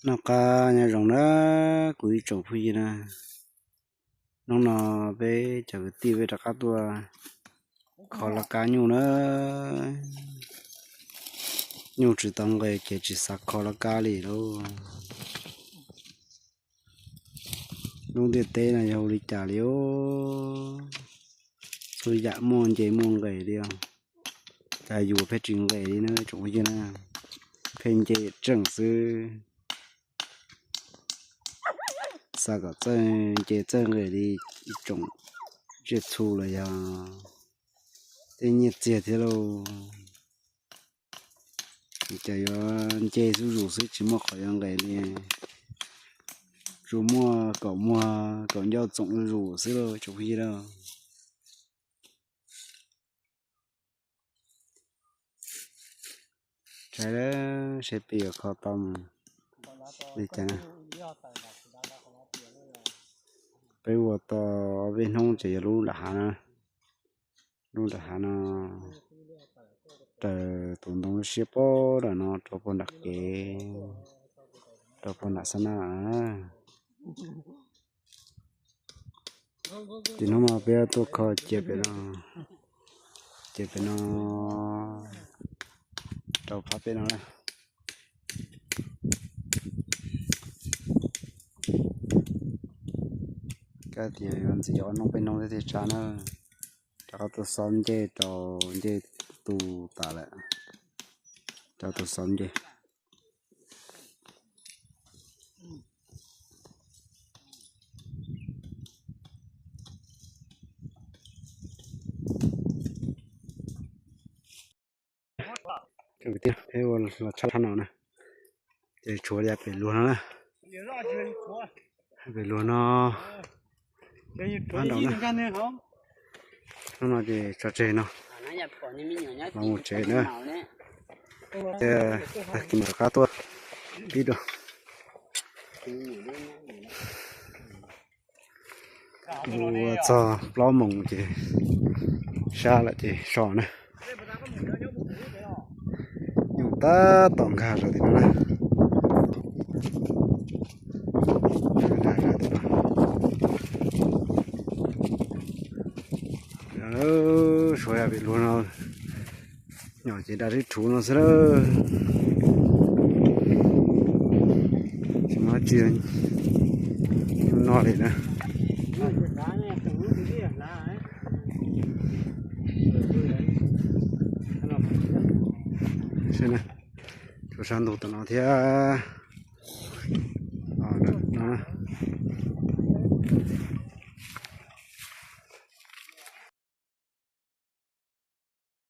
Noj qab nyob zoo na kuv ib tsoom phooj ywg na. Hnub no peb cov kwv tij peb rov qab tuaj kho laj kab nyuj na. Nyuj tsis tau nqes ces tsis xav kho laj kab li lauj. Lub ntiaj teb no yog ua li cas li os? Txhua yam muaj nce muaj nqes li os. Cas yus pheej tsis nqes li na tsoom phooj ywg na. Pheej nce tseej xwb. Xav kom txawj nce txawj nqes li ib tsoom tsiaj txhu los yog tej nyiaj txiag thiab lauj. Cas yuav nce zuj zus xwb tsis muaj qhov yuav nqes li. Tsuas muaj kaum muag kaum ncauj txoom zuj zus xwb lauj tsoom phooj ywg lauj. Tsaib seb peb yuav kho tau mus li cas na. Peb ua tau ob peb hnub ces yog lub nram hav na. Lub nram hav no raws tus ntoo lub siab pob nram no rau puag nram kev, rau puag nram xab nab. Ces hnub no peb tuaj kho cia pem no, cia pem no rau phab pem no na. Kab tias yuav ntxiv ob hnub peb hnub thiab thiaj tsa na. Rov qab tuaj xob ncej rau ncej tu tas lawm. Rov qab tuaj xob ncej. Cov kwv tij, peb ua los tshaj no na, ces tshuav li pem luag no na. Pem luag no, pab nraum na. Hnub no ces tso tseg no, los mus tsev na. Ces tag kis mam rov qab tuaj pib dua. Ua txog plaub moos ces sab lawm ces so na. Nyuj tab tom nkag saum tim no na. Nkag saum tim no. Suav yog pem luag no, nyom ces da sib rhuv no xwb lawm. Tsis muaj dab tsi no li na. Tshuav sab ntug tom no thiab.